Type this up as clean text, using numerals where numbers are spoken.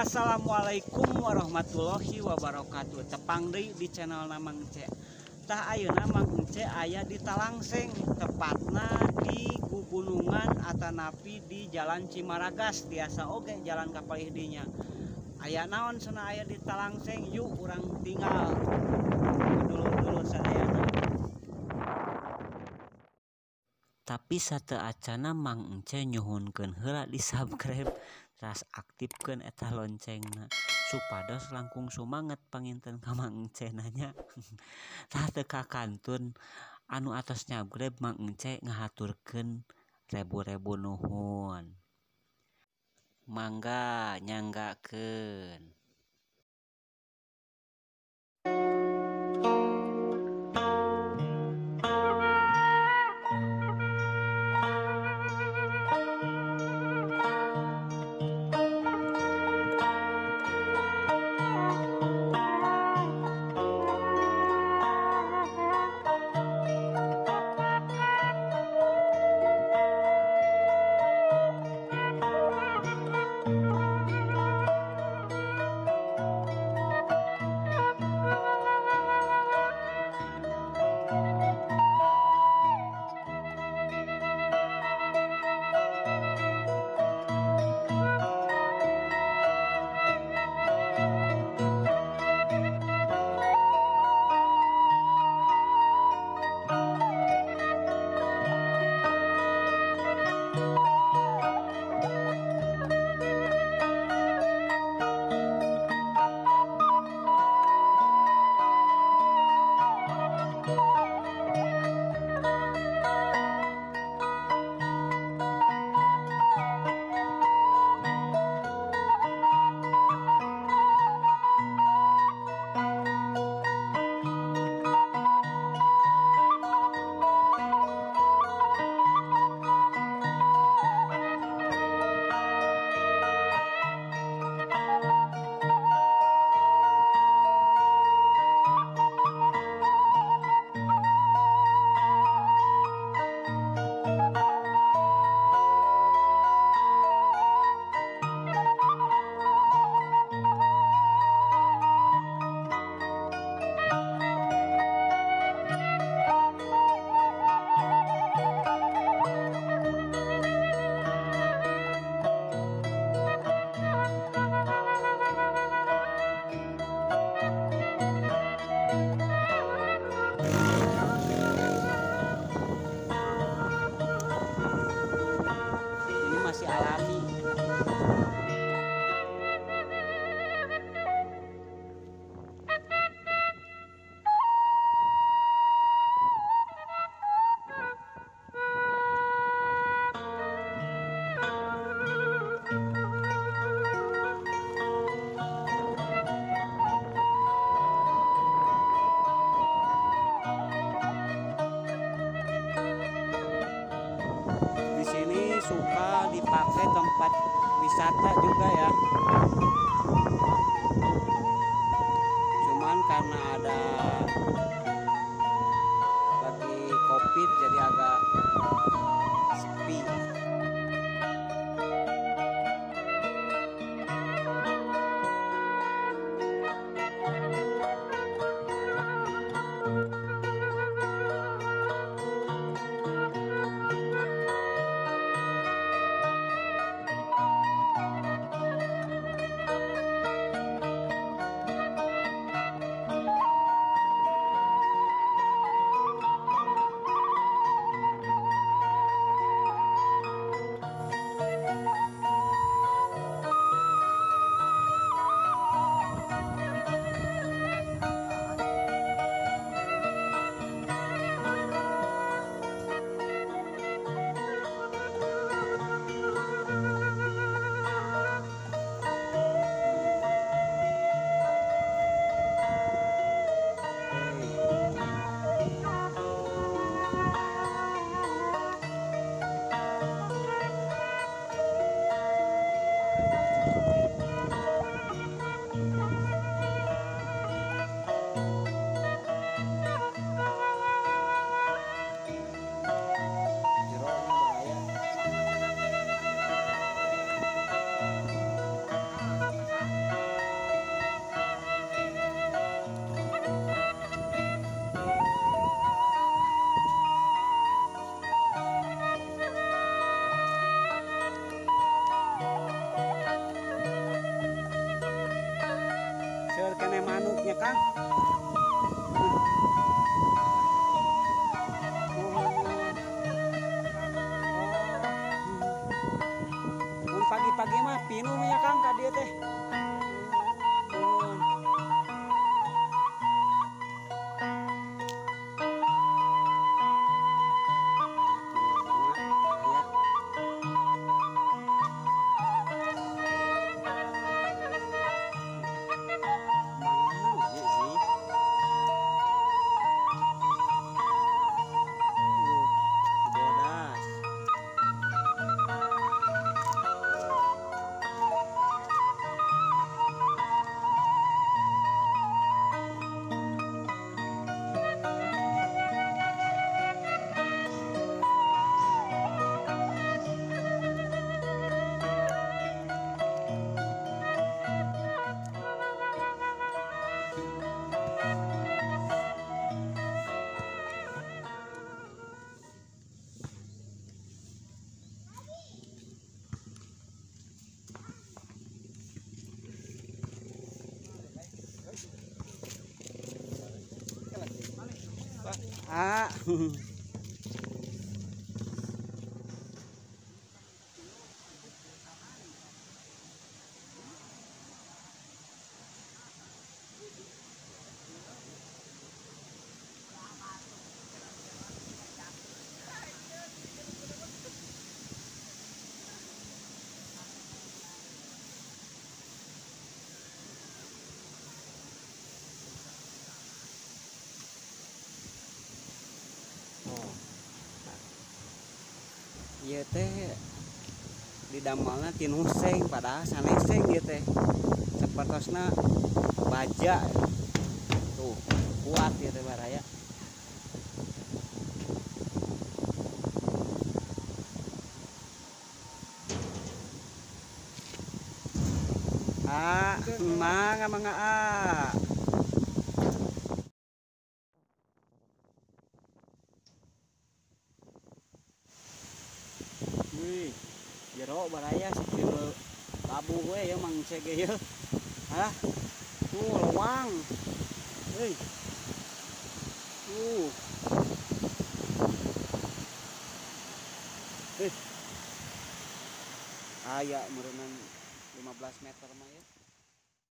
Assalamualaikum warahmatullahi wabarakatuh. Tepang deui di channel Mang Ence. Tah ayeuna Mang Ence aya di Talangseng, tepatna di Gugunungan atanapi di Jalan Cimaragas, tiasa oge jalan ka palih dinya. Aya naon cenah aya di Talangseng, yuk urang tinggal dulur-dulur sadayana. Tapi sateuacana Mang Ence nyuhunkeun heula di subscribe, teras aktifkeun eta loncengna supados langkung sumanget panginten ka Mang Ence nanya. Tah teu kakantun anu atos nyabgreb Mang Ence ngahaturkeun rebu-rebu nuhun. Mangga nyanggakeun. Masih alami. Di sini suka dipakai tempat wisata juga ya. Cuman karena ada lagi Covid jadi agak sepi. keneh manuknya Kang. Mun pagi-pagi mah pinuh ya Kang ka dieu teh. Ah. Ieu teh didamelna tinu seng padahal sanes seng ieu teh sapertosna baja tuh kuat ieu teh baraya. Ah, mangga mangga ah. Wih, jero baraya sikil labuh we ya Mang Cege ya. Alah, tuh lewang. Heuy. Tuh. Heuh. Aya meureunnan 15 meter mah ya.